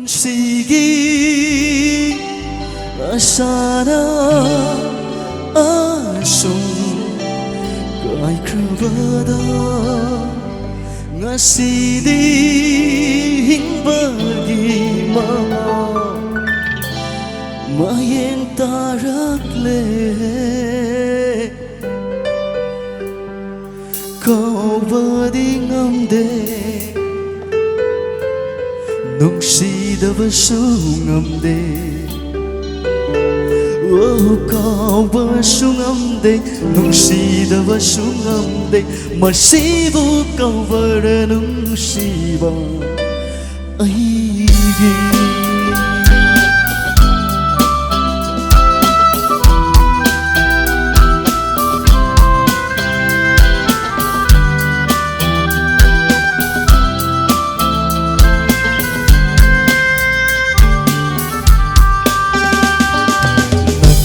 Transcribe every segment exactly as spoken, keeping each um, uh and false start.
ꯄꯨꯟꯁꯤꯒꯤ ꯑꯁꯥꯅ ꯑꯁꯨꯝ ꯀꯥꯏꯈ꯭ꯔꯕꯗ, ꯉꯁꯤꯗꯤ ꯍꯤꯡꯕꯒꯤ ꯃꯍꯥꯎ ꯃꯌꯦꯡ ꯇꯥꯔꯛꯂꯦ꯫ ꯀꯥꯎꯕꯗꯤ ꯉꯝꯗꯦ, ꯅꯨꯡꯁꯤꯗꯕꯁꯨ ꯉꯝꯗꯦ꯫ ꯑꯣ, ꯀꯥꯎꯕꯁꯨ ꯉꯝꯗꯦ, ꯅꯨꯡꯁꯤꯗꯕꯁꯨ ꯉꯝꯗꯦ, ꯃꯁꯤꯕꯨ ꯀꯧꯕꯔ ꯅꯨꯡꯁꯤꯕ ꯑꯩꯒꯤ꯫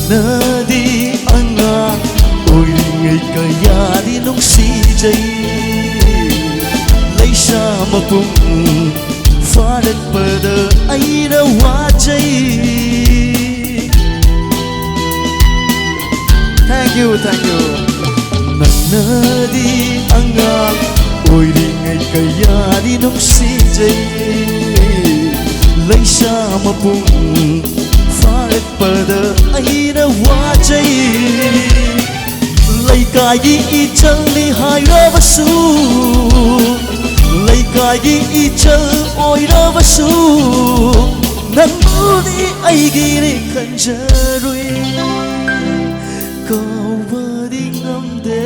ꯅꯪꯅꯗꯤ ꯑꯉꯥꯡ ꯑꯣꯏꯔꯤꯉꯩ ꯀꯌꯥꯗꯤ ꯅꯨꯡꯁꯤꯖꯩ꯫ ꯂꯩꯁꯥ ꯃꯄꯨꯡ ꯐꯥꯔꯛꯄꯗ ꯑꯩꯅ ꯋꯥꯖꯩ꯫ Thank you, thank you. ꯅꯪꯅꯗꯤ ꯑꯉꯥꯡ ꯑꯣꯏꯔꯤꯉꯩ ꯀꯌꯥꯗꯤ ꯅꯨꯡꯁꯤꯖꯩ꯫ ꯂꯩꯁꯥ ꯃꯄꯨꯡ ꯐꯥꯔꯛꯄꯗ ꯑꯩꯅ ꯋꯥꯖꯩ꯫ ꯂꯩꯀꯥꯏꯒꯤ ꯏꯆꯜꯅꯤ ꯍꯥꯏꯔꯕꯁꯨ, ꯂꯩꯀꯥꯏꯒꯤ ꯏꯆꯜ ꯑꯣꯏꯔꯕꯁꯨ, ꯅꯪꯕꯨꯗꯤ ꯑꯩꯒꯤꯅꯤ ꯈꯟꯖꯔꯨꯏ꯫ ꯀꯥꯎꯕꯗꯤ ꯉꯝꯗꯦ,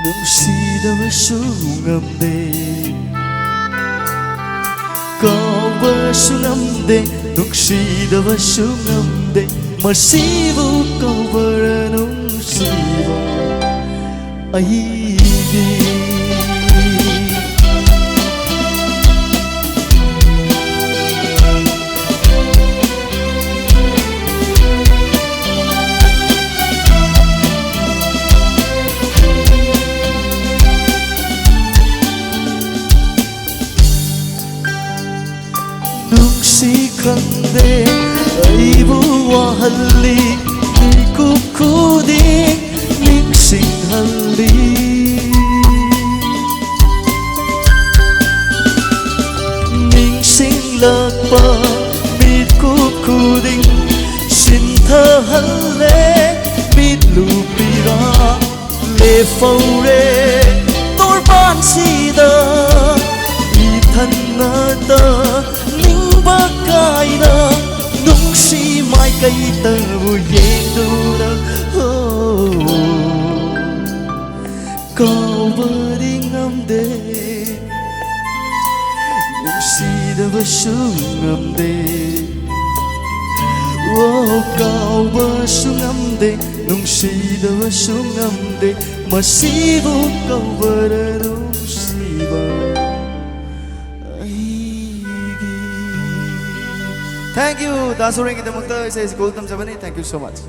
ꯅꯨꯡꯁꯤꯗꯕꯁꯨ ꯉꯝꯗꯦ꯫ ꯀꯥꯎꯕꯁꯨ ꯉꯝꯗꯦ, ꯅꯨꯡꯁꯤꯗꯕꯁꯨ ꯉꯝꯗꯦ, ꯃꯁꯤꯕꯨ ꯀꯧꯕꯔ ꯅꯨꯡꯁꯤꯕ ꯑꯩꯒꯤ꯫ ꯈꯪꯗꯦ, ꯑꯩꯕꯨ ꯋꯥꯍꯜꯂꯤ, ꯃꯤꯀꯨꯞ ꯈꯨꯗꯤꯡ ꯅꯤꯡꯁꯤꯡꯍꯜꯂꯤ꯫ ꯅꯤꯡꯁꯤꯡꯂꯛꯄ ꯃꯤꯀꯨꯞ ꯈꯨꯗꯤꯡ ꯁꯤꯟꯊꯍꯜꯂꯦ, ꯃꯤꯠꯂꯨ ꯄꯤꯔꯥ ꯂꯦꯞꯍꯧꯔꯦ ꯇꯣꯔꯕꯥꯟꯁꯤꯗ꯫ ꯏꯊꯟꯅꯇ ꯅꯤꯡꯕ ꯀꯥꯏꯅ ꯅꯨꯡꯁꯤ ꯃꯥꯏꯀꯩꯇꯕꯨ ꯌꯦꯡꯗꯨꯅ, ꯍꯣ, ꯀꯥꯎꯕꯗꯤ ꯉꯝꯗꯦ, ꯅꯨꯡꯁꯤꯗꯕꯁꯨ ꯉꯝꯗꯦ꯫ ꯑꯣ, ꯀꯥꯎꯕꯁꯨ ꯉꯝꯗꯦ, ꯅꯨꯡꯁꯤꯗꯕꯁꯨ ꯉꯝꯗꯦ, ꯃꯁꯤꯕꯨ ꯀꯧꯕꯔ ꯅꯨꯡꯁꯤꯕ ꯑꯩꯒꯤ꯫ Thank you, ꯗꯥ ꯁꯣꯔꯦꯟꯒꯤꯗꯃꯛꯇ ꯏꯁꯩ ꯑꯁꯤ call ꯇꯝꯖꯕꯅꯤ꯫ Thank you so much꯫